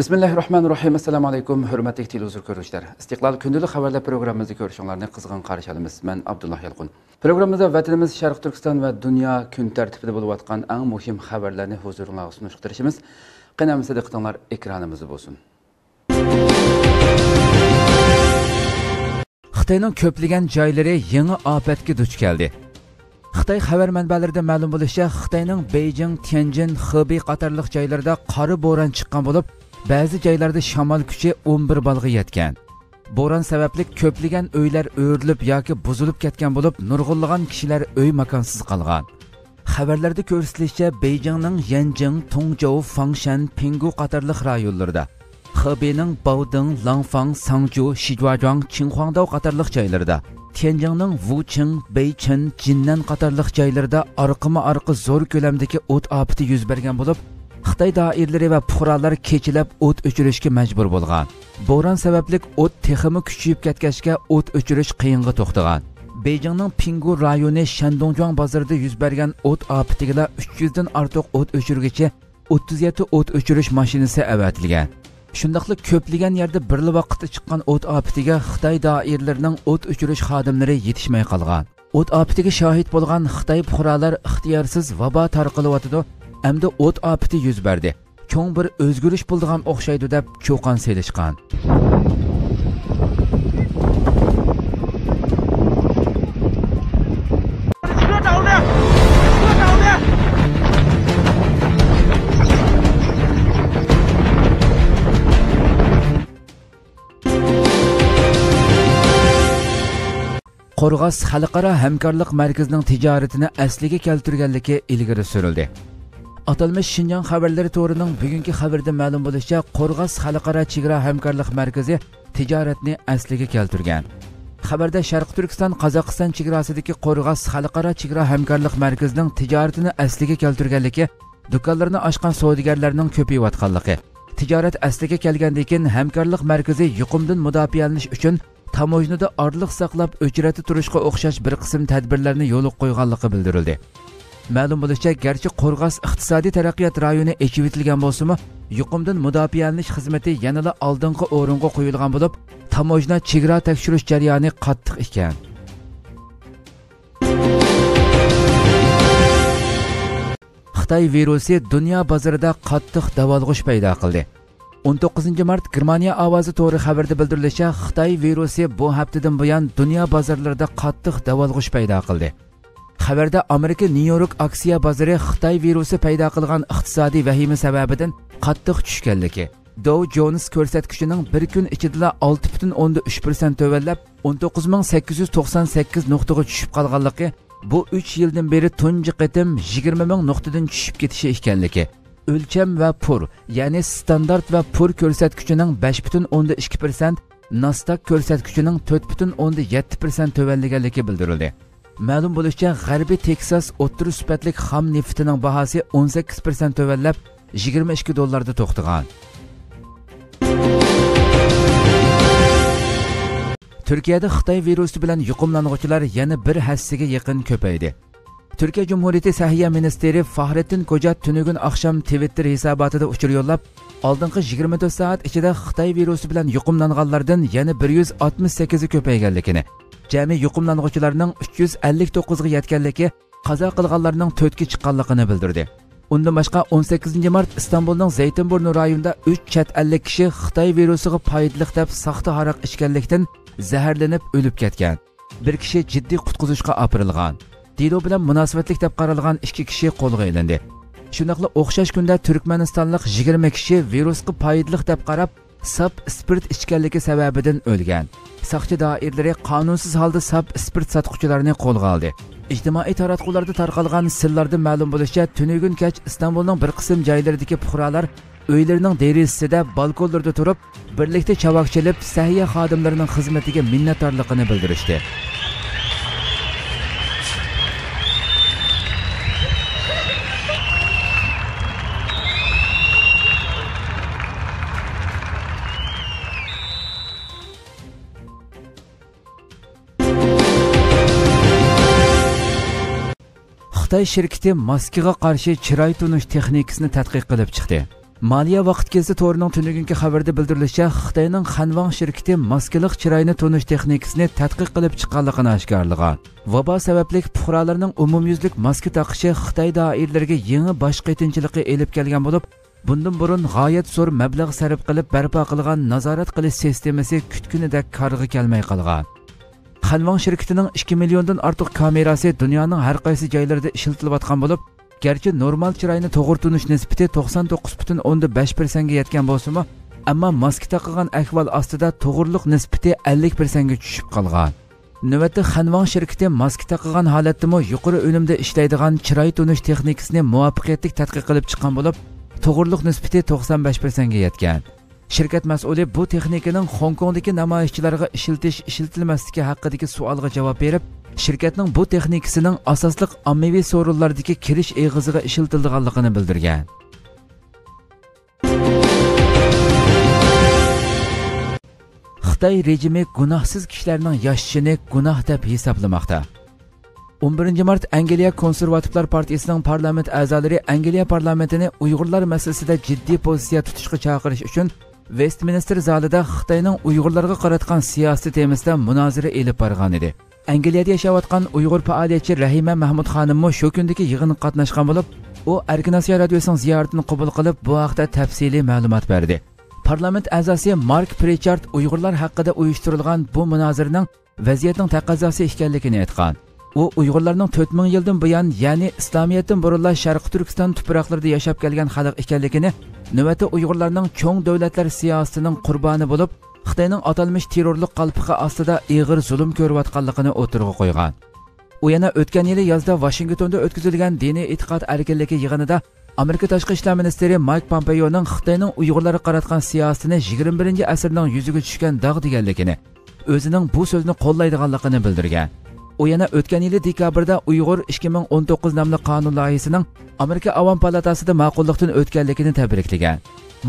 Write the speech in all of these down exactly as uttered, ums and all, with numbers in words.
بىسمىللاھىررەھمانىررەھىم. ئەسسالامۇ ئەلەيكۇم، ھۆرمەتلىك تېلېۋىزور كۆرۈشلەر. ئىستىقلال كۈندىلىك خەۋەرلەر پروگراممىمىزدا كۆرۈشۈڭلارنى قىزغىن قارشى ئالىمىز. مەن ئابدۇللا يالقۇن. پروگراممىمىزدا ۋەتىنىمىز شەرقىي تۈركىستان ۋە دۇنيا كۈن تەرتىپىدە بولۇۋاتقان ئەڭ مۇھىم خەۋەرلەرنى ھۇزۇرۇڭلارغا سۇنۇشقا تىرىشىمىز. قېنى ئەمىسە دىققىتىڭلار ئېكرانىمىزدا بولسۇن. خىتاينىڭ كۆپلىگەن جايلىرى يېڭى ئاپەتكە دۇچ كەلدى. خىتاي خەۋەر مەنبەلىرىدىن مەلۇم بولۇشىچە، خىتاينىڭ بېيجىڭ، تيەنجىن، خېبېي قاتارلىق جايلىرىدا قارا بوران چىققان بولۇپ، بەزى جايلاردا شامال كۈچى ئون بىر بالغا يەتكەن. بوران سەۋەبلىك كۆپلىگەن ئۆيلەر ئۆرۈلۈپ ياكى بۇزۇلۇپ كەتكەن بولۇپ، نۇرغۇنلىغان كىشىلەر ئۆي ماكانسىز قالغان. خەۋەرلەردە كۆرسىتىلىشىچە، بېيجىڭنىڭ يەنجىڭ، تۇڭجوۋ، فاڭشەن، پىڭگۇ قاتارلىق رايونلىرىدا، خېبېينىڭ باۋدىڭ، لاڭفاڭ، ساڭجۇ، شىجۇاجۇاڭ، چىڭخۇاڭداۋ قاتارلىق جايلىرىدا، تيەنجىڭنىڭ ۋۇچىڭ، بېيچىن، جىننەن قاتارلىق جايلىرىدا ئارقىمۇ ئارقا زور كۆلەمدىكى ئوت ئاپىتى يۈز بەرگەن بولۇپ، خىتاي دائىرىلىرى ۋە پۇقرالار كېچىلەپ ئوت ئۆچۈرۈشكە مەجبۇر بولغان. بوران سەۋەبلىك ئوت تېخىمۇ كۈچىيىپ كەتكەچكە، ئوت ئۆچۈرۈش قىيىنغا توختىغان. بېيجىڭنىڭ پىڭگۇ رايونى شەندۇڭجۇاڭ بازىرىدا يۈز بەرگەن ئوت ئاپىتىگىلا ئۈچ يۈزدىن ئارتۇق ئوت ئۆچۈرگۈچى، ئوتتۇز يەتتە ئوت ئۆچۈرۈش ماشىنىسى ئەۋەتىلگەن. شۇنداقلا كۆپلىگەن يەردە بىرلا ۋاقىتتا چىققان ئوت ئاپىتىگە خىتاي دائىرىلىرىنىڭ ئوت ئۆچۈرۈش خادىملىرى يېتىشمەي قالغان. ئوت ئاپىتىگە شاھىت بولغان خىتاي پۇقرالار ئىختىيارسىز ۋابا تارقىلىۋاتىدۇ، ئەمدى ئوت ئاپىتى يۈز بەردى، چوڭ بىر ئۆزگىرىش بولىدىغان ئوخشايدۇ دەپ چۇقان سېلىشقان. قورغاس خەلقئارا ھەمكارلىق مەركىزىنىڭ تىجارىتىنى ئەسلىگە كەلتۈرگەنلىكى ئىلگىرى سۈرۈلدى. ئاتالمىش شىنجاڭ خەۋەرلىرى تورىنىڭ بۈگۈنكى خەۋىرىدە مەلۇم بولۇشىچە، قورغاس خەلقئارا چېگرا ھەمكارلىق مەركىزى تىجارەتنى ئەسلىگە كەلتۈرگەن. خەۋەردە شەرقىي تۈركىستان، قازاقىستان چېگراسىدىكى قورغاس خەلقئارا چېگرا ھەمكارلىق مەركىزىنىڭ تىجارىتىنى ئەسلىگە كەلتۈرگەنلىكى، دۇكانلىرىنى ئاچقان سودىگەرلەرنىڭ كۆپىيىۋاتقانلىقى، تىجارەت ئەسلىگە كەلگەندىن كېيىن ھەمكارلىق مەركىزى يۇقۇمدىن مۇداپىئەلىنىش ئۈچۈن تاموژنىدا ئارىلىق ساقلاپ ئۆچرەتتە تۇرۇشقا ئوخشاش بىر قىسىم تەدبىرلەرنى يولغا قويغانلىقى بىلدۈرۈلدى. مەلۇم بولۇشىچە، گەرچە قورغاس ئىقتىسادىي تەرەققىيات رايونى ئېچىۋېتىلگەن بولسىمۇ، يۇقۇمدىن مۇداپىئەلىنىش خىزمىتى يەنىلا ئالدىنقى ئورۇنغا قويۇلغان بولۇپ، تاموژنا چېگرا تەكشۈرۈش جەريانى قاتتىق ئىكەن. خىتاي ۋىرۇسى دۇنيا بازىرىدا قاتتىق داۋالغۇش پەيدا قىلدى. ئون توققۇزىنچى مارت گېرمانىيە ئاۋازى تورى خەۋىرىدە بىلدۈرۈلۈشىچە، خىتاي ۋىرۇسى بۇ ھەپتىدىن بۇيان دۇنيا بازارلىرىدا قاتتىق داۋالغۇش پەيدا قىلدى. خەۋەردە ئامېرىكا نيۇ يورك ئاكسىيە بازىرى خىتاي ۋىرۇسى پەيدا قىلغان ئىقتىسادىي ۋەھىمە سەۋەبىدىن قاتتىق چۈشكەنلىكى، داۋ جونس كۆرسەتكۈچىنىڭ بىر كۈن ئىچىدىلا ئالتە پۈتۈن ئوندىن ئۈچ پىرسەنت تۆۋەنلەپ، ئون توققۇز مىڭ سەككىز يۈز توقسان سەككىز نۇقتىغا چۈشۈپ قالغانلىقى، بۇ ئۈچ يىلدىن بېرى تۇنجى قېتىم يىگىرمە مىڭ نۇقتىدىن چۈشۈپ كېتىشى ئىكەنلىكى، ئۆلچەم ۋە پۇر، يەنى ستاندارت ۋە پۇر كۆرسەتكۈچىنىڭ بەش پۈتۈن ئوندىن ئىككى پىرسەنت، ناستاك كۆرسەتكۈچىنىڭ تۆت پۈتۈن ئوندىن يەتتە پىرسەنت تۆۋەنلىگەنلىكى بىلدۈرۈلدى. مەلۇم بولۇشىچە، غەربىي تېكساس ئوتتۇرا سۈپەتلىك خام نېفىتىنىڭ باھاسى ئون سەككىز پىرسەنت تۆۋەنلەپ، يىگىرمە ئىككى دوللاردا توختىغان. تۈركىيەدە خىتاي ۋىرۇسى بىلەن يۇقۇملانغۇچىلار يەنە بىر ھەسسىگە يېقىن كۆپەيدى. تۈركىيە جۇمھۇرىيىتى سەھىيە مىنىستىرى فاھرېتتىن كوجا تۈنۈگۈن ئاخشام تىۋىتتېر ھېساباتىدا ئۇچۇر يوللاپ، ئالدىنقى يىگىرمە تۆت سائەت ئىچىدە خىتاي ۋىرۇسى بىلەن يۇقۇملانغانلاردىن يەنە بىر يۈز ئاتمىش سەككىزى كۆپەيگەنلىكىنى، جەمئىي يۇقۇملانغۇچىلارنىڭ ئۈچ يۈز ئەللىك توققۇزغا يەتكەنلىكى، قازا قىلغانلارنىڭ تۆتكە چىققانلىقىنى بىلدۈردى. ئۇندىن باشقا، ئون سەككىزىنچى مارت ئىستانبۇلنىڭ زەيتىنبۇرنۇ رايونىدا ئۈچ چەت ئەللىك كىشى خىتاي ۋىرۇسىغا پايدىلىق دەپ ساختا ھاراق ئىچكەنلىكتىن زەھەرلىنىپ ئۆلۈپ كەتكەن. بىر كىشى جىددىي قۇتقۇزۇشقا ئاپىرىلغان. دېلو بىلەن مۇناسىۋەتلىك دەپ قارالغان ئىككى كىشى قولغا ئېلىندى. شۇنداقلا ئوخشاش كۈندە تۈركمەنىستانلىق يىگىرمە كىشى ۋىرۇسقا پايدىلىق دەپ قاراپ، ساپ ئىسپىرت ئىچكەنلىكى سەۋەبىدىن ئۆلگەن. ساقچى دائىرىلىرى قانۇنسىز ھالدا ساپ ئىسپىرت ساتقۇچىلارنى قولغا ئالدى. ئىجتىمائىي تاراتقۇلاردىن تارقالغان سىنلاردىن مەلۇم بولۇشىچە، تۈنۈگۈن كەچ ئىستانبۇلنىڭ بىر قىسىم جايلىرىدىكى پۇقرالار ئۆيلىرىنىڭ دېرىزىسىدە، بالكونلىرىدا تۇرۇپ، بىرلىكتە چاۋاك چېلىپ، سەھىيە خادىملىرىنىڭ خىزمىتىگە مىننەتدارلىقىنى بىلدۈرۈشتى. خىتاي شىركىتى ماسكىغا قارشى چىراي تونۇش تېخنىكىسىنى تەتقىق قىلىپ چىقتى. مالىيە ۋاقىت گېزىتى تورىنىڭ تۈنۈگۈنكى خەۋىرىدە بىلدۈرۈلۈشىچە، خىتاينىڭ خەنۋاڭ شىركىتى ماسكىلىق چىراينى تونۇش تېخنىكىسىنى تەتقىق قىلىپ چىققانلىقىنى ئاشكارىلىغان. ۋابا سەۋەبلىك پۇقرالارنىڭ ئومۇميۈزلۈك ماسكا تاقىشى خىتاي دائىرىلىرىگە يېڭى باش قېتىنچىلىقى ئېلىپ كەلگەن بولۇپ، بۇندىن بۇرۇن غايەت زور مەبلەغ سەرپ قىلىپ بەرپا قىلغان نازارەت قىلىش سىستېمىسى كۈتكىنىدەك كارغا كەلمەي قالغان. خەنۋاڭ شىركىتىنىڭ ئىككى مىليوندىن ئارتۇق كامېراسى دۇنيانىڭ ھەر قايسى جايلىرىدا ئىشلىتىلىۋاتقان بولۇپ، گەرچە نورمال چىراينى توغرا تونۇش نىسبىتى توقسان توققۇز پۈتۈن ئوندىن بەش پىرسەنتكە يەتكەن بولسىمۇ، ئەمما ماسكا تاقىغان ئەھۋال ئاستىدا توغرىلىق نىسبىتى ئەللىك پىرسەنتكە چۈشۈپ قالغان. نۆۋەتتە خەنۋاڭ شىركىتى ماسكا تاقىغان ھالەتتىمۇ يۇقىرى ئۈنۈمدە ئىشلەيدىغان چىراي تونۇش تېخنىكىسىنى مۇۋەپپەقىيەتلىك تەتقىق قىلىپ چىققان بولۇپ، توغرىلىق نىسبىتى توقسان بەش پىرسەنتكە يەتكەن. شىركەت مەسئۇلى بۇ تېخنىكىنىڭ خوڭكوڭدىكى نامايىشچىلارغا ئىشلىتىش-ئىشلىتىلمەسلىكى ھەققىدىكى سوئالغا جاۋاب بېرىپ، شىركەتنىڭ بۇ تېخنىكىسىنىڭ ئاساسلىق ئاممىۋى سورۇنلاردىكى كىرىش ئېغىزىغا ئىشلىتىلىدىغانلىقىنى بىلدۈرگەن. خىتاي رېجىمى گۇناھسىز كىشىلەرنىڭ ياشىشىنى گۇناھ دەپ ھېسابلىماقتا. ئون بىرىنچى مارت ئەنگلىيە كونسېرۋاتىپلار پارتىيىسىنىڭ پارلامېنت ئەزالىرى ئەنگلىيە پارلامېنتىنى ئۇيغۇرلار مەسىلىسىدە جىددىي پوزىتسىيە تۇتۇشقا چاقىرىش ئۈچۈن ۋېستمىنستېر زالىدا خىتاينىڭ ئۇيغۇرلارغا قاراتقان سىياسىتى تېمىسىدا مۇنازىرە ئېلىپ بارغانىدى. ئەنگلىيەدە ياشاۋاتقان ئۇيغۇر پائالىيەتچى رەھىمە مەھمۇد خانىممۇ شۇ كۈندىكى يىغىنغا قاتناشقان بولۇپ، ئۇ ئەركىن ئاسىيا رادىيوسىنىڭ زىيارىتىنى قوبۇل قىلىپ، بۇ ھەقتە تەپسىلىي مەلۇمات بەردى. پارلامېنت ئەزاسى مارك پرىچارد ئۇيغۇرلار ھەققىدە ئۇيۇشتۇرۇلغان بۇ مۇنازىرىنىڭ ۋەزىيەتنىڭ تەقەززاسى ئىكەنلىكىنى ئېيتقان. ئۇ ئۇيغۇرلارنىڭ تۆت مىڭ يىلدىن بۇيان، يەنى ئىسلامىيەتتىن بۇرۇنلا شەرقىي تۈركىستان تۇپراقلىرىدا ياشاپ كەلگەن خەلق ئىكەنلىكىنى، نۆۋەتتە ئۇيغۇرلارنىڭ چوڭ دۆلەتلەر سىياسىتىنىڭ قۇربانى بولۇپ، خىتاينىڭ ئاتالمىش تېررورلۇق قالپىقى ئاستىدا ئېغىر زۇلۇم كۆرۈۋاتقانلىقىنى ئوتتۇرىغا قويغان. ئۇ يەنە ئۆتكەن يىلى يازدا ۋاشىنگتوندا ئۆتكۈزۈلگەن دىنىي ئېتىقاد ئەركىنلىكى يىغىنىدا ئامېرىكا تاشقى ئىشلار مىنىستىرى مايك پومپېيونىڭ خىتاينىڭ ئۇيغۇرلارغا قاراتقان سىياسىتىنى يىگىرمە بىرىنچى ئەسىرنىڭ يۈزىگە چۈشكەن داغ دېگەنلىكىنى، ئۆزىنىڭ بۇ سۆزنى قوللايدىغانلىقىنى بىلدۈرگەن. ئۇ يەنە ئۆتكەن يىلى دېكابىردا ئۇيغۇر ئىككى مىڭ ئون توققۇز ناملىق قانۇن لايىھىسىنىڭ ئامېرىكا ئاۋام پالاتاسىدا ماقۇللۇقتىن ئۆتكەنلىكىنى تەبرىكلىگەن.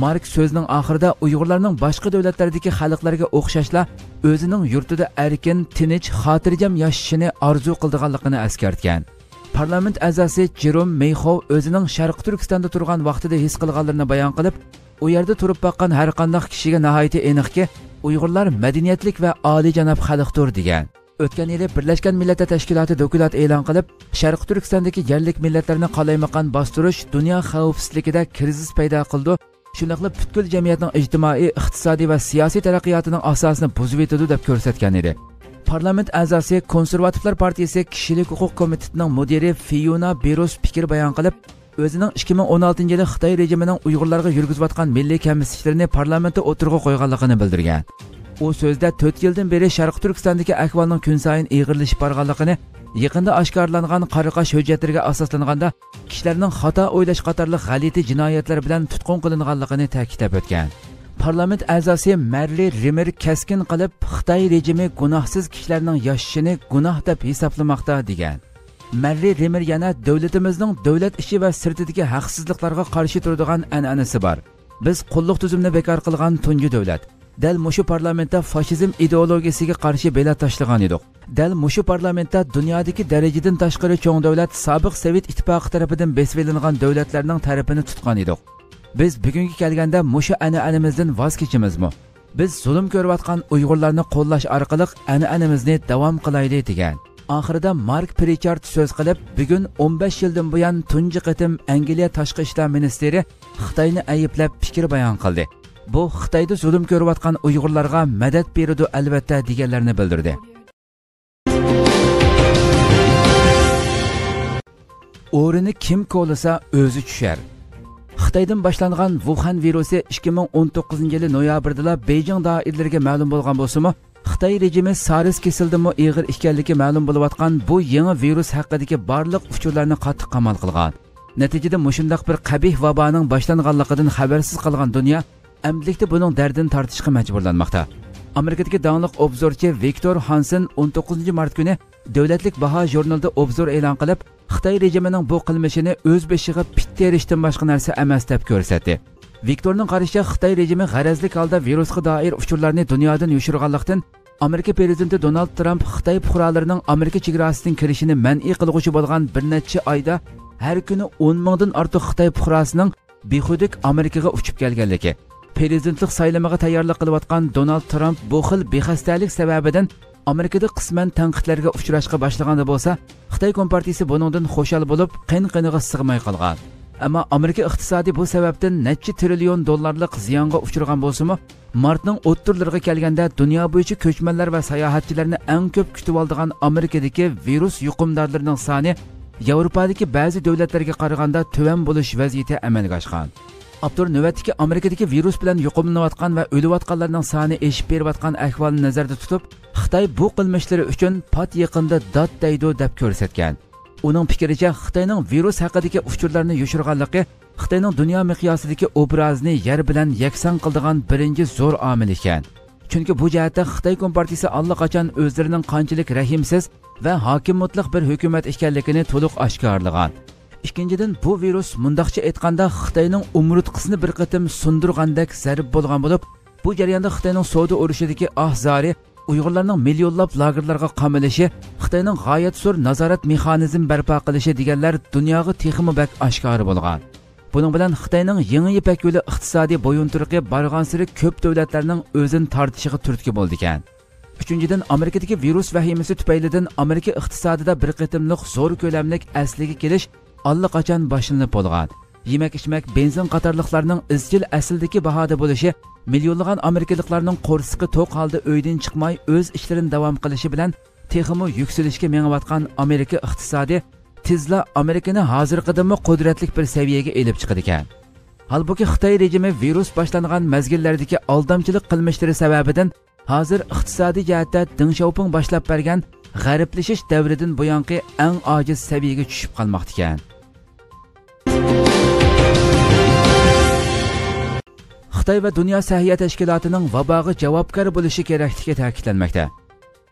مارك سۆزىنىڭ ئاخىرىدا ئۇيغۇرلارنىڭ باشقا دۆلەتلەردىكى خەلقلەرگە ئوخشاشلا ئۆزىنىڭ يۇرتىدا ئەركىن، تىنچ، خاتىرجەم ياشىشىنى ئارزۇ قىلىدىغانلىقىنى ئەسكەرتكەن. پارلامېنت ئەزاسى جېروم مېيخوۋ ئۆزىنىڭ شەرقىي تۈركىستاندا تۇرغان ۋاقتىدا ھېس قىلغانلىرىنى بايان قىلىپ، ئۇ يەردە تۇرۇپ باققان ھەرقانداق كىشىگە ناھايىتى ئېنىقكى، ئۇيغۇرلار مەدەنىيەتلىك ۋە ئالىيجاناب خەلقتۇر، دېگەن. ئۆتكەن يىلى بىرلەشكەن مىللەتلەر تەشكىلاتى دوكلات ئېلان قىلىپ، شەرقىي تۈركىستاندىكى يەرلىك مىللەتلەرنى قالايمىقان باستۇرۇش دۇنيا خەۋپسىزلىكىدە كىرىزىس پەيدا قىلىدۇ، شۇنداقلا پۈتكۈل جەمئىيەتنىڭ ئىجتىمائىي، ئىقتىسادىي ۋە سىياسىي تەرەققىياتىنىڭ ئاساسىنى بۇزۇۋېتىدۇ، دەپ كۆرسەتكەن ئىدى. پارلامېنت ئەزاسى، كونسېرۋاتىپلار پارتىيىسى كىشىلىك ھوقۇق كومىتېتىنىڭ مۇدىرى فىيونا بېروس پىكىر بايان قىلىپ، ئۆزىنىڭ ئىككى مىڭ ئون ئالتىنچى يىلى خىتاي رېجىمىنىڭ ئۇيغۇرلارغا يۈرگۈزۈۋاتقان مىللىي كەمسىتىشلىرىنى پارلامېنتتا ئوتتۇرىغا قويغانلىقىنى بىلدۈرگەن. ئۇ سۆزىدە تۆت يىلدىن بېرى شەرقىي تۈركىستاندىكى ئەھۋالنىڭ كۈنسايىن ئېغىرلىشىپ بارغانلىقىنى، يېقىندا ئاشكارىلانغان قارا-قاش ھۆججەتلىرىگە ئاساسلانغاندا، كىشىلەرنىڭ خاتا ئويلاش قاتارلىق غەلىتە جىنايەتلەر بىلەن تۇتقۇن قىلىنغانلىقىنى تەكىتلەپ ئۆتكەن. پارلامېنت ئەزاسى مەررى رىمېر كەسكىن قىلىپ، خىتاي رېجىمى گۇناھسىز كىشىلەرنىڭ ياشىشىنى گۇناھ دەپ ھېسابلىماقتا، دېگەن. مەررى رىمېر يەنە، دۆلىتىمىزنىڭ دۆلەت ئىچى ۋە سىرتىدىكى ھەقسىزلىقلارغا قارشى تۇرىدىغان ئەنئەنىسى بار. بىز قۇللۇق تۈزۈمنى بىكار قىلغان تۇنجى دۆلەت. دەل مۇشۇ پارلامېنتتا فاشىزم ئىدېئولوگىيىسىگە قارشى بېلەت تاشلىغان ئىدۇق. دەل مۇشۇ پارلامېنتتا دۇنيادىكى دەرىجىدىن تاشقىرى چوڭ دۆلەت، سابىق سوۋېت ئىتتىپاقى تەرىپىدىن بېسىۋېلىنغان دۆلەتلەرنىڭ تەرىپىنى تۇتقان ئىدۇق. بىز بۈگۈنگە كەلگەندە مۇشۇ ئەنئەنىمىزدىن ۋاز كېچىمىزمۇ؟ بىز زۇلۇم كۆرۈۋاتقان ئۇيغۇرلارنى قوللاش ئارقىلىق ئەنئەنىمىزنى داۋام قىلايلى، دېگەن. ئاخىرىدا مارك پرىچارد سۆز قىلىپ، بۈگۈن ئون بەش يىلدىن بۇيان تۇنجى قېتىم ئەنگلىيە تاشقى ئىشلار مىنىستىرى خىتاينى ئەيىبلەپ پىكىر بايان قىلدى. بۇ خىتايدا زۇلۇم كۆرۈۋاتقان ئۇيغۇرلارغا مەدەت بېرىدۇ، ئەلۋەتتە، دېگەنلەرنى بىلدۈردى. ئورىنى كىم كولىسا، ئۆزى چۈشەر. خىتايدىن باشلانغان ۋۇخەن ۋىرۇسى ئىككى مىڭ ئون توققۇزىنچى يىلى نويابىردىلا بېيجىڭ دائىرىلىرىگە مەلۇم بولغان بولسىمۇ، خىتاي رېجىمى سارس كېسىلىدىنمۇ ئېغىر ئىكەنلىكى مەلۇم بولۇۋاتقان بۇ يېڭى ۋىرۇس ھەققىدىكى بارلىق ئۇچۇرلارنى قاتتىق قامال قىلغان. نەتىجىدە مۇشۇنداق بىر قەبىھ ۋابانىڭ باشلانغانلىقىدىن خەۋەرسىز قالغان دۇنيا ئەمدىلىكتە بۇنىڭ دەردىنى تارتىشقا مەجبۇرلانماقتا. ئامېرىكىدىكى داڭلىق ئوبزورچى ۋىكتور ھانسېن ئون توققۇزىنچى مارت كۈنى دۆلەتلىك باھا ژۇرنىلىدا ئوبزور ئېلان قىلىپ، خىتاي رېجىمىنىڭ بۇ قىلمىشىنى ئۆز بېشىغا پىت تېرىشتىن باشقا نەرسە ئەمەس دەپ كۆرسەتتى. ۋىكتورنىڭ قارىشىچە، خىتاي رېجىمى غەرەزلىك ھالدا ۋىرۇسقا دائىر ئۇچۇرلارنى دۇنيادىن يوشۇرغانلىقتىن، ئامېرىكا پىرېزىدېنتى دونالد ترامپ خىتاي پۇقرالىرىنىڭ ئامېرىكا چېگراسىدىن كىرىشىنى مەنئى قىلغۇچى بولغان بىر نەچچە ئايدا ھەر كۈنى ئون مىڭدىن ئارتۇق خىتاي پۇقراسىنىڭ بىخۇدۈك ئامېرىكىغا ئۇچۇپ كەلگەنلىكى، پىرېزىدېنتلىق سايلىمىغا تەييارلىق قىلىۋاتقان دونالد ترامپ بۇ خىل بىخەستەلىك سەۋەبىدىن ئامېرىكىدا قىسمەن تەنقىدلەرگە ئۇچراشقا باشلىغاندا بولسا، خىتاي كومپارتىيىسى بۇنىڭدىن خۇشال بولۇپ، قىن-قىنىغا سىغماي قالغان. ئەمما ئامېرىكا ئىقتىسادى بۇ سەۋەبتىن نەچچە تىرىليون دوللارلىق زىيانغا ئۇچرىغان بولسىمۇ، مارتنىڭ ئوتتۇرىلىرىغا كەلگەندە، دۇنيا بويىچە كۆچمەنلەر ۋە ساياھەتچىلەرنى ئەڭ كۆپ كۈتۈۋالىدىغان ئامېرىكىدىكى ۋىرۇس يۇقۇمدارلىرىنىڭ سانى ياۋروپادىكى بەزى دۆلەتلەرگە قارىغاندا تۆۋەن بولۇش ۋەزىيىتى ئەمەلگە ئاشقان. ئاپتور نۆۋەتتىكى ئامېرىكىدىكى ۋىرۇس بىلەن يۇقۇملىنىۋاتقان ۋە ئۆلۈۋاتقانلارنىڭ سانى ئېشىپ بېرىۋاتقان ئەھۋالنى نەزەردە تۇتۇپ، خىتاي بۇ قىلمىشلىرى ئۈچۈن پات يېقىندا دات دەيدۇ دەپ كۆرسەتكەن. ئۇنىڭ پىكرىچە، خىتاينىڭ ۋىرۇس ھەققىدىكى ئۇچۇرلارنى يوشۇرغانلىقى خىتاينىڭ دۇنيا مىقياسىدىكى ئوبرازىنى يەر بىلەن يەكسان قىلىدىغان بىرىنچى زور ئامىل ئىكەن. چۈنكى بۇ جەھەتتە خىتاي كومپارتىيىسى ئاللىقاچان ئۆزلىرىنىڭ قانچىلىك رەھىمسىز ۋە ھاكىم مۇتلەق بىر ھۆكۈمەت ئىكەنلىكىنى تولۇق ئاشكارىلىغان. ئىككىنچىدىن، بۇ ۋىرۇس، مۇنداقچە ئېيتقاندا، خىتاينىڭ ئومۇرتقىسىنى بىر قېتىم سۇندۇرغاندەك زەربە بولغان بولۇپ، بۇ جەرياندا خىتاينىڭ سودا ئۇرۇشىدىكى ئاھ-زارى، ئۇيغۇرلارنىڭ مىليونلاپ لاگېرلارغا قامىلىشى، خىتاينىڭ غايەت زور نازارەت مېخانىزمى بەرپا قىلىشى دېگەنلەر دۇنياغا تېخىمۇ بەك ئاشكارا بولغان. بۇنىڭ بىلەن خىتاينىڭ يېڭى يىپەك يولى ئىقتىسادىي بويۇنتۇرۇقى بارغانسېرى كۆپ دۆلەتلەرنىڭ ئۆزىنى تارتىشىغا تۈرتكە بولىدىكەن. ئۈچىنچىدىن، ئامېرىكىدىكى ۋىرۇس ۋەھىمىسى تۈپەيلىدىن ئامېرىكا ئىقتىسادىدا بىر قېتىملىق زور كۆلەملىك ئەسلىگە كېلىش ئاللىقاچان باشلىنىپ بولغان. يېمەك-ئىچمەك، بېنزىن قاتارلىقلارنىڭ ئىزچىل ئەسلىدىكى باھادا بولۇشى مىليونلىغان ئامېرىكىلىقلارنىڭ قورسىقى توق ھالدا ئۆيدىن چىقماي ئۆز ئىشلىرىنى داۋام قىلىشى بىلەن تېخىمۇ يۈكسىلىشكە مېڭىۋاتقان ئامېرىكا ئىقتىسادى تېزلا ئامېرىكىنى ھازىرقىدىنمۇ قۇدرەتلىك بىر سەۋىيەگە ئېلىپ چىقىدىكەن. ھالبۇكى، خىتاي رېجىمى ۋىرۇس باشلانغان مەزگىللەردىكى ئالدامچىلىق قىلمىشلىرى سەۋەبىدىن ھازىر ئىقتىسادىي جەھەتتە دېڭ شياۋپىڭ باشلاپ بەرگەن غەربلىشىش دەۋرىدىن بۇيانقى ئەڭ ئاجىز سەۋىيەگە چۈشۈپ قالماقتىكەن. خىتاي ۋە دۇنيا سەھىيە تەشكىلاتىنىڭ ۋاباغا جاۋابكار بولۇشى كېرەكلىكى تەكىتلەنمەكتە.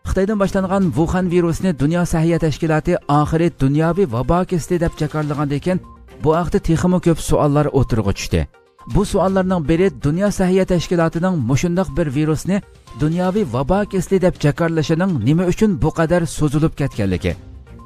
خىتايدىن باشلانغان ۋۇخەن ۋىرۇسىنى دۇنيا سەھىيە تەشكىلاتى ئاخىرى دۇنياۋى ۋابا كېسىلى دەپ جاكارلىغاندىن كېيىن، بۇ ھەقتە تېخىمۇ كۆپ سوئاللار ئوتتۇرىغا چۈشتى. بۇ سوئاللارنىڭ بىرى، دۇنيا سەھىيە تەشكىلاتىنىڭ مۇشۇنداق بىر ۋىرۇسنى دۇنياۋى ۋابا كېسىلى دەپ جاكارلىشىنىڭ نېمە ئۈچۈن بۇ قەدەر سوزۇلۇپ كەتكەنلىكى.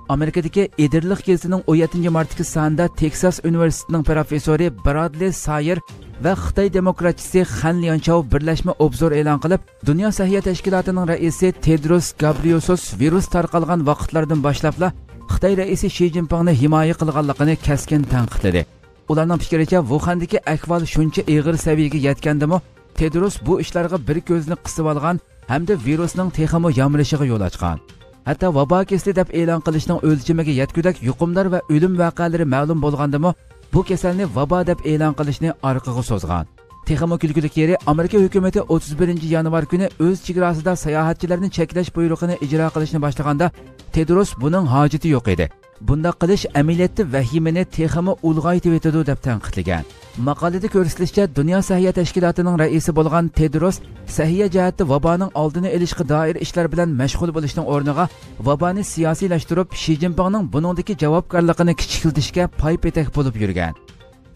ئامېرىكىدىكى ئىدىرلىق گېزىتىنىڭ ئون يەتتىنچى مارتتىكى سانىدا تېكساس ئۇنىۋېرسىتېتىنىڭ پروفېسسورى برادلى سايېر ۋە خىتاي دېموكراتچىسى خەن ليانچاۋ بىرلەشمە ئوبزور ئېلان قىلىپ، دۇنيا سەھىيە تەشكىلاتىنىڭ رەئىسى تېدروس گابرىيوسۇس ۋىرۇس تارقالغان ۋاقىتلاردىن باشلاپلا خىتاي رەئىسى شى جىنپىڭنى ھىمايە قىلغانلىقىنى كەسكىن تەنقىدلىدى. ئۇلارنىڭ پىكرىچە، ۋۇخەندىكى ئەھۋال شۇنچە ئېغىر سەۋىيەگە يەتكەندىمۇ، تېدروس بۇ ئىشلارغا بىر كۆزىنى قىسىۋالغان ھەمدە ۋىرۇسنىڭ تېخىمۇ يامرىشىغا يول ئاچقان. ھەتتا ۋابا كېسىلى دەپ ئېلان قىلىشنىڭ ئۆلچىمىگە يەتكۈدەك يۇقۇمدار ۋە ئۆلۈم ۋەقەلىرى مەلۇم بولغاندىمۇ، بۇ كېسەلنى ۋابا دەپ ئېلان قىلىشنى ئارقىغا سوزغان. تېخىمۇ كۈلكىلىك يېرى، ئامېرىكا ھۆكۈمىتى ئوتتۇز بىرىنچى يانۋار كۈنى ئۆز چېگراسىدا ساياھەتچىلەرنى چەكلەش بۇيرۇقىنى ئىجرا قىلىشنى باشلىغاندا، تېدروس بۇنىڭ ھاجىتى يوق ئىدى. بۇنداق قىلىش ئەمەلىيەتتە ۋەھىمىنى تېخىمۇ ئۇلغايتىۋېتىدۇ، دەپ تەنقىدلىگەن. ماقالىدە كۆرسىتىلىشىچە، دۇنيا سەھىيە تەشكىلاتىنىڭ رەئىسى بولغان تېدروس سەھىيە جەھەتتە ۋابانىڭ ئالدىنى ئېلىشقا دائىر ئىشلار بىلەن مەشغۇل بولۇشنىڭ ئورنىغا، ۋابانى سىياسىيلاشتۇرۇپ، شى جىنپىڭنىڭ بۇنىڭدىكى جاۋابكارلىقىنى كىچىكلىتىشكە پاي-پېتەك بولۇپ يۈرگەن.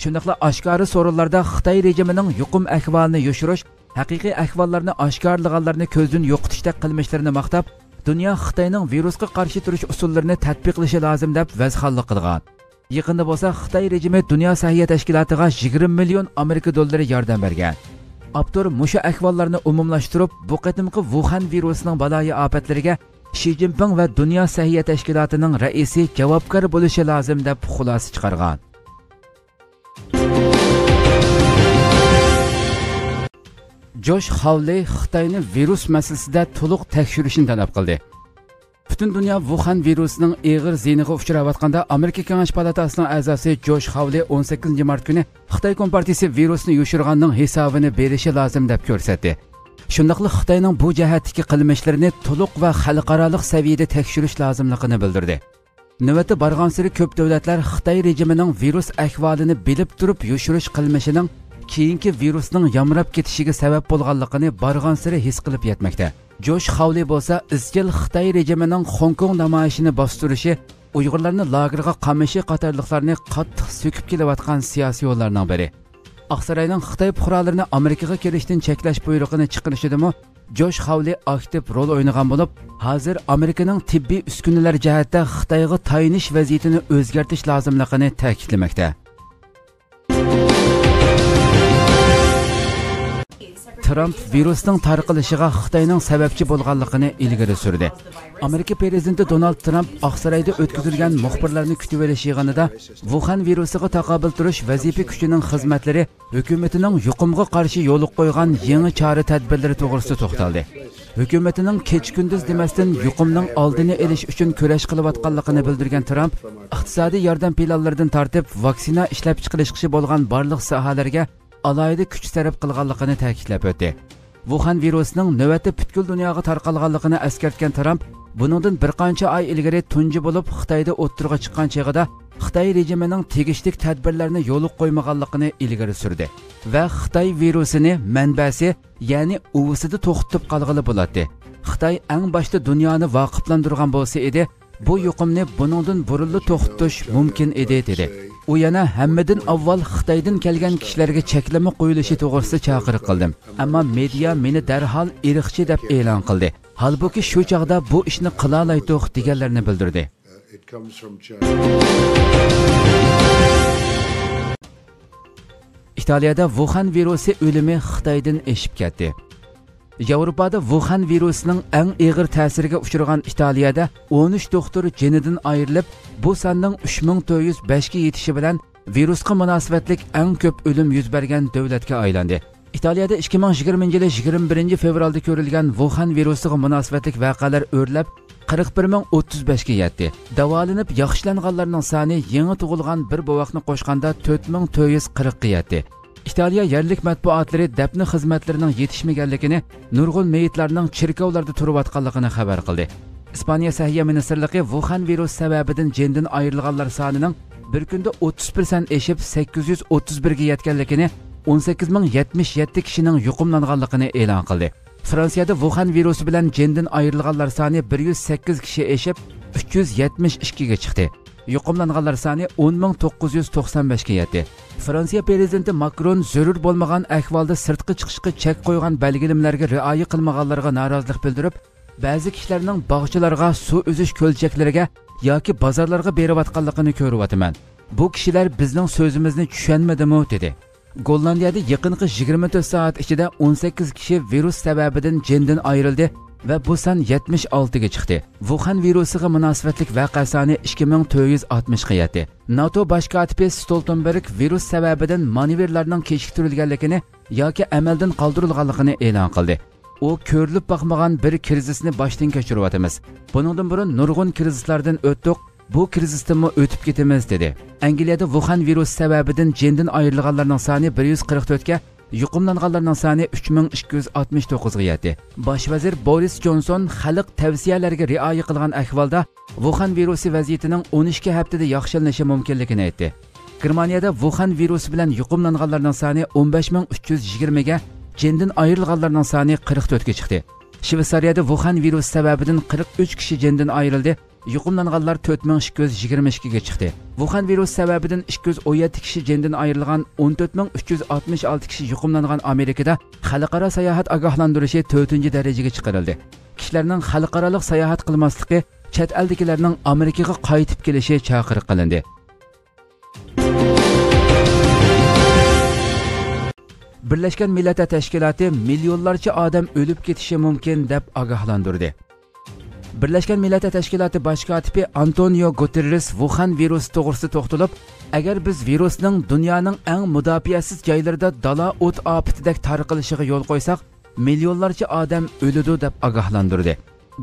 شۇنداقلا ئاشكارا سورۇنلاردا خىتاي رېجىمىنىڭ يۇقۇم ئەھۋالىنى يوشۇرۇش، ھەقىقىي ئەھۋاللارنى ئاشكارىلىغانلارنى كۆزدىن يوقىتىشتەك قىلمىشلىرىنى ماختاپ، دۇنيا خىتاينىڭ ۋىرۇسقا قارشى تۇرۇش ئۇسۇللىرىنى تەتبىقلىشى لازىم دەپ ۋەزخانلىق قىلغان. يېقىندا بولسا خىتاي رېجىمى دۇنيا سەھىيە تەشكىلاتىغا يىگىرمە مىليون ئامېرىكا دوللىرى ياردەم بەرگەن. ئاپتور مۇشۇ ئەھۋاللارنى ئومۇملاشتۇرۇپ، بۇ قېتىمقى ۋۇخەن ۋىرۇسىنىڭ بالايىئاپەتلىرىگە شى جىنپىڭ ۋە دۇنيا سەھىيە تەشكىلاتىنىڭ رەئىسى جاۋابكار بولۇشى لازىم دەپ خۇلاسە چىقارغان. جوش خاۋلى خىتاينى ۋىرۇس مەسىلىسىدە تولۇق تەكشۈرۈشنى تەلەپ قىلدى. پۈتۈن دۇنيا ۋۇخەن ۋىرۇسىنىڭ ئېغىر زىيىنىغا ئۇچراۋاتقاندا، ئامېرىكا كېڭەش پالاتاسىنىڭ ئەزاسى جوش خاۋلى ئون سەككىزىنچى مارت كۈنى خىتاي كومپارتىيىسى ۋىرۇسنى يوشۇرغاننىڭ ھېسابىنى بېرىشى لازىم دەپ كۆرسەتتى. شۇنداقلا خىتاينىڭ بۇ جەھەتتىكى قىلمىشلىرىنى تولۇق ۋە خەلقئارالىق سەۋىيەدە تەكشۈرۈش لازىملىقىنى بىلدۈردى. نۆۋەتتە بارغانسېرى كۆپ دۆلەتلەر خىتاي رېجىمىنىڭ ۋىرۇس ئەھۋالىنى بىلىپ تۇرۇپ يوشۇرۇش قىلمىشىنىڭ كېيىنكى ۋىرۇسنىڭ يامراپ كېتىشىگە سەۋەب بولغانلىقىنى بارغانسېرى ھېس قىلىپ يەتمەكتە. جوش خاۋلى بولسا ئىزچىل خىتاي رېجىمىنىڭ خوڭكوڭ نامايىشىنى باستۇرۇشى، ئۇيغۇرلارنى لاگېرغا قامىشى قاتارلىقلارنى قاتتىق سۆكۈپ كېلىۋاتقان سىياسىيونلارنىڭ بىرى. ئاقساراينىڭ خىتاي پۇقرالىرىنى ئامېرىكىغا كېلىشتىن چەكلەش بۇيرۇقىنى چىقىرىشىدىمۇ جوش خاۋلى ئاكتىپ رول ئوينىغان بولۇپ، ھازىر ئامېرىكىنىڭ تېببىي ئۈسكۈنىلەر جەھەتتە خىتايغا تايىنىش ۋەزىيىتىنى ئۆزگەرتىش لازىملىقىنى تەكىتلىمەكتە. ترامپ ۋىرۇسنىڭ تارقىلىشىغا خىتاينىڭ سەۋەبچى بولغانلىقىنى ئىلگىرى سۈردى. ئامېرىكا پىرېزىدېنتى دونالد ترامپ ئاقسارايدا ئۆتكۈزۈلگەن مۇخبىرلارنى كۈتۈۋېلىش يىغىنىدا ۋۇخەن ۋىرۇسىغا تاقابىل تۇرۇش ۋەزىپە كۈچىنىڭ خىزمەتلىرى ھۆكۈمىتىنىڭ يۇقۇمغا قارشى يولغا قويغان يېڭى چارە تەدبىرلىرى توغرىسىدا توختالدى. ھۆكۈمىتىنىڭ كېچە-كۈندۈز دېمەستىن يۇقۇمنىڭ ئالدىنى ئېلىش ئۈچۈن كۈرەش قىلىۋاتقانلىقىنى بىلدۈرگەن ترامپ، ئىقتىسادىي ياردەم پىلانلىرىدىن تارتىپ ۋاكسىنا ئىشلەپچىقىرىشقىچە بولغان بارلىق ساھەلەرگە ئالاھىدە كۈچ سەرپ قىلغانلىقىنى تەكىتلەپ ئۆتتى. ۋۇخەن ۋىرۇسىنىڭ نۆۋەتتە پۈتكۈل دۇنياغا تارقالغانلىقىنى ئەسكەرتكەن ترامپ، بۇنىڭدىن بىر قانچە ئاي ئىلگىرى تۇنجى بولۇپ خىتايدا ئوتتۇرىغا چىققان چېغىدا، خىتاي رېجىمىنىڭ تېگىشلىك تەدبىرلەرنى يولغا قويمىغانلىقىنى ئىلگىرى سۈردى ۋە خىتاي ۋىرۇسىنى مەنبەسى، يەنى ئۇۋىسىدا توختىتىپ قالغىلى بولاتتى. خىتاي ئەڭ باشتا دۇنيانى ۋاقىپلاندۇرغان بولسا ئىدى، بۇ يۇقۇمنى بۇنىڭدىن بۇرۇنلا توختىتىش مۇمكىن ئىدى، دېدى. ئۇ يەنە، ھەممىدىن ئاۋۋال خىتايدىن كەلگەن كىشىلەرگە چەكلىمە قويۇلۇشى توغرىسىدا چاقىرىق قىلدىم، ئەمما مېدىيا مېنى دەرھال ئىرقچى دەپ ئېلان قىلدى. ھالبۇكى، شۇ چاغدا بۇ ئىشنى قىلالايتتۇق، دېگەنلەرنى بىلدۈردى. ئىتالىيەدە ۋۇخەن ۋىرۇسى ئۆلۈمى خىتايدىن ئېشىپ كەتتى. ياۋروپادا ۋۇخەن ۋىرۇسىنىڭ ئەڭ ئېغىر تەسىرىگە ئۇچرىغان ئىتالىيەدە ئون ئۈچ دوختۇر جېنىدىن ئايرىلىپ، بۇ ساننىڭ ئۈچ مىڭ تۆت يۈز بەشكە يېتىشى بىلەن ۋىرۇسقا مۇناسىۋەتلىك ئەڭ كۆپ ئۆلۈم يۈز بەرگەن دۆلەتكە ئايلاندى. ئىتالىيەدە ئىككى مىڭ يىگىرمىنچى يىلى يىگىرمە بىرىنچى فېۋرالدا كۆرۈلگەن ۋۇخەن ۋىرۇسىغا مۇناسىۋەتلىك ۋەقەلەر ئۆرلەپ، قىرىق بىر مىڭ ئوتتۇز بەشكە يەتتى. داۋالىنىپ ياخشىلانغانلارنىڭ سانى يېڭى تۇغۇلغان بىر بوۋاقنى قوشقاندا تۆت مىڭ تۆت يۈز قىرىققا يەتتى. ئىتالىيە يەرلىك مەتبۇئاتلىرى دەپنە خىزمەتلىرىنىڭ يېتىشمىگەنلىكىنى، نۇرغۇن مېيىتلارنىڭ چېركاۋلاردا تۇرۇۋاتقانلىقىنى خەۋەر قىلدى. ئىسپانىيە سەھىيە مىنىستىرلىقى ۋۇخەن ۋىرۇسى سەۋەبىدىن جېنىدىن ئايرىلغانلار سانىنىڭ بىر كۈندە ئوتتۇز پىرسەنت ئېشىپ، سەككىز يۈز ئوتتۇز بىرگە يەتكەنلىكىنى، ئون سەككىز مىڭ يەتمىش يەتتە كىشىنىڭ يۇقۇملانغانلىقىنى ئېلان قىلدى. فرانسىيەدە ۋۇخەن ۋىرۇسى بىلەن جېنىدىن ئايرىلغانلار سانى بىر يۈز سەككىز كىشى ئېشىپ، ئۈچ يۈز يەتمىش ئىككىگە چىقتى. يۇقۇملانغانلار سانى ئون مىڭ توققۇز يۈز توقسان بەشكە يەتتى. فرانسىيە پىرېزىدېنتى ماكرون زۆرۈر بولمىغان ئەھۋالدا سىرتقا چىقىشقا چەك قويغان بەلگىلىمىلەرگە رىئايە قىلمىغانلىرىغا نارازىلىق بىلدۈرۈپ، بەزى كىشىلەرنىڭ باغچىلارغا، سۇ ئۈزۈش كۆلچەكلىرىگە ياكى بازارلارغا بېرىۋاتقانلىقىنى كۆرۈۋاتىمەن. بۇ كىشىلەر بىزنىڭ سۆزىمىزنى چۈشەنمىدىمۇ؟ دېدى. گوللاندىيەدە يېقىنقى يىگىرمە تۆت سائەت ئىچىدە ئون سەككىز كىشى ۋىرۇس سەۋەبىدىن جېنىدىن ئايرىلدى ۋە بۇ سان يەتمىش ئالتىگە چىقتى. ۋۇخەن ۋىرۇسىغا مۇناسىۋەتلىك ۋەقە سانى ئىككى مىڭ تۆت يۈز ئاتمىشقا يەتتى. ناتو باش كاتىپى ستولتېنبېرگ ۋىرۇس سەۋەبىدىن مانېۋىرلارنىڭ كېچىكتۈرۈلگەنلىكىنى ياكى ئەمەلدىن قالدۇرۇلغانلىقىنى ئېلان قىلدى. ئۇ، كۆرۈلۈپ باقمىغان بىر كىرىزىسنى باشتىن كەچۈرۈۋاتىمىز. بۇنىڭدىن بۇرۇن نۇرغۇن كىرىزىسلاردىن ئۆتتۇق، بۇ كىرىزىستىنمۇ ئۆتۈپ كېتىمىز، دېدى. ئەنگلىيەدە ۋۇخەن ۋىرۇسى سەۋەبىدىن جېنىدىن ئايرىلغانلارنىڭ سانى بىر يۈز قىرىق تۆتكە، يۇقۇملانغانلارنىڭ سانى ئۈچ مىڭ ئىككى يۈز ئاتمىش توققۇزغا يەتتى. باش ۋەزىر بورىس جونسون خەلق تەۋسىيەلەرگە رىئايە قىلغان ئەھۋالدا ۋۇخەن ۋىرۇسى ۋەزىيىتىنىڭ ئون ئىككى ھەپتىدە ياخشىلىنىشى مۇمكىنلىكىنى ئېيتتى. گېرمانىيەدە ۋۇخەن ۋىرۇسى بىلەن يۇقۇملانغانلارنىڭ سانى ئون بەش مىڭ ئۈچ يۈز يىگىرمىگە، جېنىدىن ئايرىلغانلارنىڭ سانى قىرىق تۆتكە چىقتى. شۋېتسارىيەدە ۋۇخەن ۋىرۇسى سەۋەبىدىن قىرىق ئۈچ كىشى جېنىدىن ئايرىلدى، يۇقۇملانغانلار تۆت مىڭ ئىككى يۈز يىگىرمە ئىككىگە چىقتى. ۋۇخەن ۋىرۇسى سەۋەبىدىن ئىككى يۈز ئون يەتتە كىشى جېنىدىن ئايرىلغان، ئون تۆت مىڭ ئۈچ يۈز ئاتمىش ئالتە كىشى يۇقۇملانغان ئامېرىكىدا خەلقئارا ساياھەت ئاگاھلاندۇرۇشى تۆتىنچى دەرىجىگە چىقىرىلدى. كىشىلەرنىڭ خەلقئارالىق ساياھەت قىلماسلىقى، چەت ئەلدىكىلەرنىڭ ئامېرىكىغا قايتىپ كېلىشى چاقىرىق قىلىندى. بىرلەشكەن مىللەتلەر تەشكىلاتى مىليونلارچە ئادەم ئۆلۈپ كېتىشى مۇمكىن دەپ ئاگاھلاندۇردى. بىرلەشكەن مىللەتلەر تەشكىلاتى باش كاتىپى ئانتونىيو گۇتېررېس ۋۇخەن ۋىرۇسى توغرىسىدا توختىلىپ، ئەگەر بىز ۋىرۇسنىڭ دۇنيانىڭ ئەڭ مۇداپىئەسىز جايلىرىدا دالا ئوت ئاپىتىدەك تارقىلىشىغا يول قويساق، مىليونلارچە ئادەم ئۆلىدۇ دەپ ئاگاھلاندۇردى.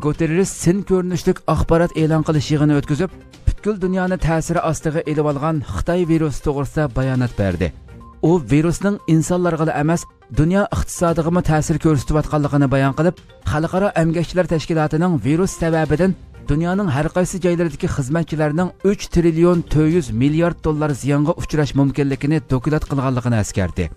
گۇتېررېس سىن كۆرۈنۈشلۈك ئاخبارات ئېلان قىلىش يىغىنى ئۆتكۈزۈپ، پۈتكۈل دۇنيانى تەسىرى ئاستىغا ئېلىۋالغان خىتاي ۋىرۇسى توغرىسىدا بايانات بەردى. ئۇ ۋىرۇسنىڭ ئىنسانلارغىلا ئەمەس، دۇنيا ئىقتىسادىغىمۇ تەسىر كۆرسىتىۋاتقانلىقىنى بايان قىلىپ، خەلقئارا ئەمگەكچىلەر تەشكىلاتىنىڭ ۋىرۇس سەۋەبىدىن دۇنيانىڭ ھەر قايسى جايلىرىدىكى خىزمەتچىلەرنىڭ ئۈچ تىرىليون تۆت يۈز مىليارد دوللار زىيانغا ئۇچراش مۇمكىنلىكىنى دوكلات قىلغانلىقىنى ئەسكەرتتى.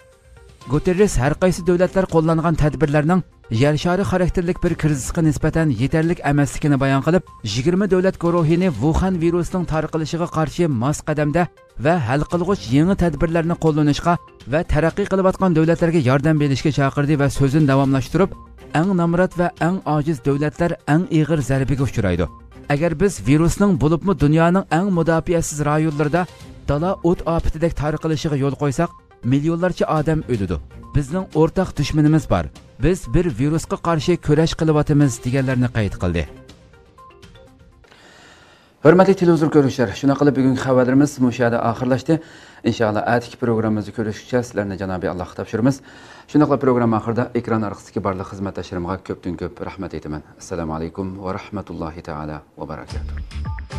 گۇتېررېس ھەر قايسى دۆلەتلەر قوللانغان تەدبىرلەرنىڭ يەر شارى خاراكتېرلىك بىر كىرىزىسقا نىسبەتەن يېتەرلىك ئەمەسلىكىنى بايان قىلىپ، يىگىرمە دۆلەت گۇرۇھىنى ۋۇخەن ۋىرۇسىنىڭ تارقىلىشىغا قارشى ماس قەدەمدە ۋە ھەل قىلغۇچ يېڭى تەدبىرلەرنى قوللىنىشقا ۋە تەرەققىي قىلىۋاتقان دۆلەتلەرگە ياردەم بېرىشكە چاقىردى ۋە سۆزىنى داۋاملاشتۇرۇپ، ئەڭ نامرات ۋە ئەڭ ئاجىز دۆلەتلەر ئەڭ ئېغىر زەربىگە ئۇچرايدۇ. ئەگەر بىز ۋىرۇسنىڭ، بولۇپمۇ دۇنيانىڭ ئەڭ مۇداپىئەسىز رايونلىرىدا دالا ئوت ئاپىتىدەك تارقىلىشىغا يول قويساق، مىليونلارچە ئادەم ئۆلىدۇ. بىزنىڭ ئورتاق دۈشمىنىمىز بار. بىز بىر ۋىرۇسقا قارشى كۈرەش قىلىۋاتىمىز، دېگەنلەرنى قەيت قىلدى. ھۆرمەتلىك تېلېۋىزور كۆرۈشلەر، شۇنداق قىلىپ بۈگۈنكى خەۋەرلىرىمىز مۇشۇ يەردە ئاخىرلاشتى. ئىنشائاللا، ئەتىكى پروگراممىمىزدا كۆرۈشكىچە سىلەرنى جانابى ئاللاھقا تاپشۇرىمىز. شۇنداقلا پروگرامما ئاخىرىدا ئېكران ئارقىسىدىكى بارلىق خىزمەتداشلىرىمغا كۆپتىن كۆپ رەھمەت ئېيتىمەن. ئەسسالامۇ ئەلەيكۇم ۋە رەھمەتۇللاھى تائالا ۋە بەرەكاتۇھ.